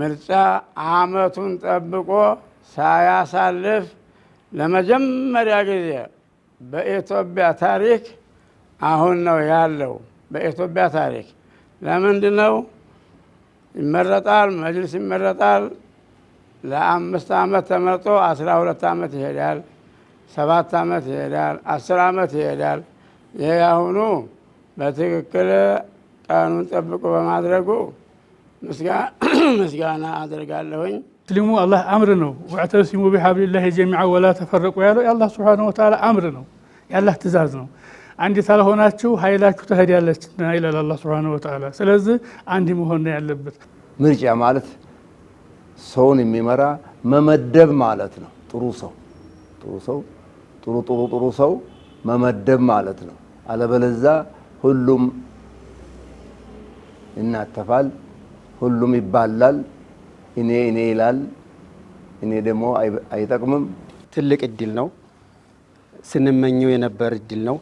ምርጫ አመቱን ጠብቆ ሳያሳልፍ ለመጀመሪያ ጊዜ በኢትዮጵያ ታሪክ አሁን ነው ያለው። በኢትዮጵያ ታሪክ ለምንድን ነው ይመረጣል? መጅልስ ይመረጣል። ለ5 ዓመት ተመርጦ 12 ዓመት ይሄዳል። 7 ዓመት ይሄዳል። 10 ዓመት ይሄዳል። ይሄ አሁኑ በትክክል ቀኑን ጠብቆ በማድረጉ ምስጋና አደርጋለሁኝ። ሙስሊሙ አላህ አምር ነው። واعتصموا بحبل الله جميعا ولا تفرقوا ያለው የአላህ سبحانه وتعالى አምር ነው፣ የአላህ ትእዛዝ ነው። አንድ ካልሆናችሁ ኃይላችሁ ትሄዳለች ይላል አላህ سبحانه وتعالى። ስለዚህ አንድ መሆን ነው ያለበት። ምርጫ ማለት ሰውን የሚመራ መመደብ ማለት ነው። ጥሩ ሰው፣ ጥሩ ሰው፣ ጥሩ ጥሩ ጥሩ ሰው መመደብ ማለት ነው። አለበለዛ ሁሉም ይናተፋል፣ ሁሉም ይባላል። እኔ እኔ ይላል፣ እኔ ደግሞ አይጠቅምም። ትልቅ እድል ነው። ስንመኘው የነበር እድል ነው።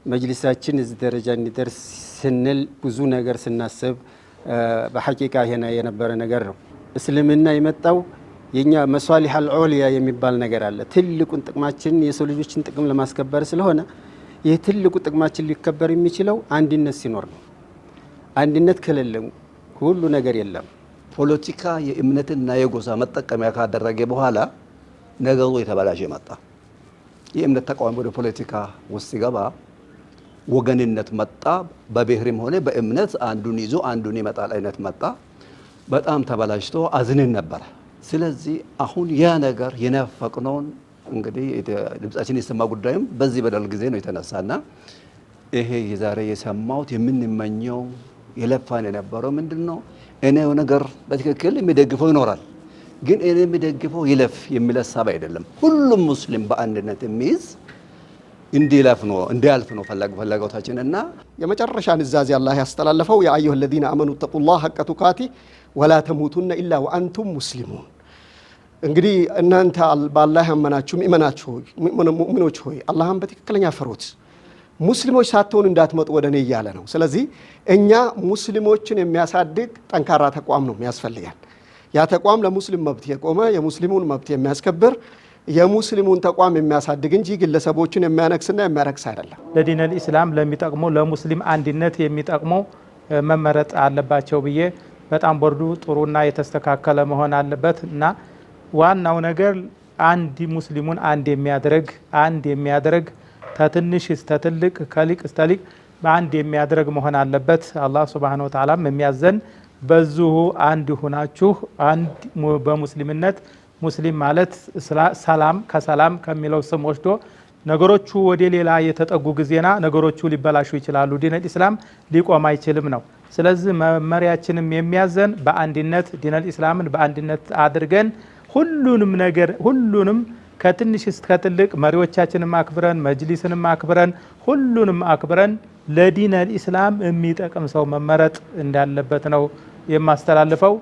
መጅሊሳችን እዚህ ደረጃ እንዲደርስ ስንል ብዙ ነገር ስናስብ በሐቂቃ ይሄ የነበረ ነገር ነው። እስልምና የመጣው የኛ مصالح العليا የሚባል ነገር አለ። ትልቁን ጥቅማችን የሰው ልጆችን ጥቅም ለማስከበር ስለሆነ ይህ ትልቁ ጥቅማችን ሊከበር የሚችለው አንድነት ሲኖር ነው። አንድነት ከሌለ ሁሉ ነገር የለም። ፖለቲካ የእምነትና የጎሳ መጠቀሚያ ካደረገ በኋላ ነገሩ የተበላሸ መጣ። የእምነት ተቃዋሚ ወደ ፖለቲካ ውስጥ ሲገባ ወገንነት መጣ። በብሔርም ሆነ በእምነት አንዱን ይዞ አንዱን ይመጣል አይነት መጣ። በጣም ተበላሽቶ አዝነን ነበረ። ስለዚህ አሁን ያ ነገር የናፈቅነውን እንግዲህ ድምጻችን የሰማ ጉዳይም በዚህ በደርግ ጊዜ ነው የተነሳና ይሄ የዛሬ የሰማሁት የምንመኘው የለፋን የነበረው ምንድን ነው? እኔ ነገር በትክክል የሚደግፈው ይኖራል፣ ግን እኔ የሚደግፈው ይለፍ የሚል ሀሳብ አይደለም። ሁሉም ሙስሊም በአንድነት የሚይዝ እንዲለፍ ነው እንዲያልፍ ነው ፈላጎታችን እና የመጨረሻ ኑዛዜ አላህ ያስተላለፈው يا أيها الذين آمنوا اتقوا الله حق تقاته ولا تموتن إلا وأنتم مسلمون። እንግዲህ እናንተ በአላህ ያመናችሁ ምእመናችሁ ሙእሚኖች ሆይ አላህን በትክክለኛ ፍሩት፣ ሙስሊሞች ሳትሆኑ እንዳትመጡ ወደ እኔ እያለ ነው። ስለዚህ እኛ ሙስሊሞችን የሚያሳድግ ጠንካራ ተቋም ነው የሚያስፈልገን። ያ ተቋም ለሙስሊም መብት የቆመ፣ የሙስሊሙን መብት የሚያስከብር፣ የሙስሊሙን ተቋም የሚያሳድግ እንጂ ግለሰቦችን የሚያነግስና የሚያረክስ አይደለም። ለዲነል ኢስላም ለሚጠቅሙ፣ ለሙስሊም አንድነት የሚጠቅሙ መመረጥ አለባቸው ብዬ በጣም ቦርዱ ጥሩና የተስተካከለ መሆን አለበት እና ዋናው ነገር አንድ ሙስሊሙን አንድ የሚያደርግ ከትንሽ እስከ ትልቅ፣ ከሊቅ እስከ ሊቅ በአንድ የሚያደርግ መሆን አለበት። አላህ سبحانه وتعالى ም የሚያዘን በዚሁ አንድ ሁናችሁ አንድ በሙስሊምነት፣ ሙስሊም ማለት ሰላም ከሰላም ከሚለው ስም ወስዶ ነገሮቹ ወደ ሌላ የተጠጉ ጊዜና ነገሮቹ ሊበላሹ ይችላሉ። ዲነል ኢስላም ሊቆም አይችልም ነው። ስለዚህ መመሪያችንም የሚያዘን በአንድነት ዲነል ኢስላምን በአንድነት አድርገን ሁሉንም ነገር ሁሉንም ከትንሽ እስከ ትልቅ መሪዎቻችንም አክብረን፣ መጅሊስንም አክብረን፣ ሁሉንም አክብረን ለዲነል ኢስላም የሚጠቅም ሰው መመረጥ እንዳለበት ነው የማስተላልፈው።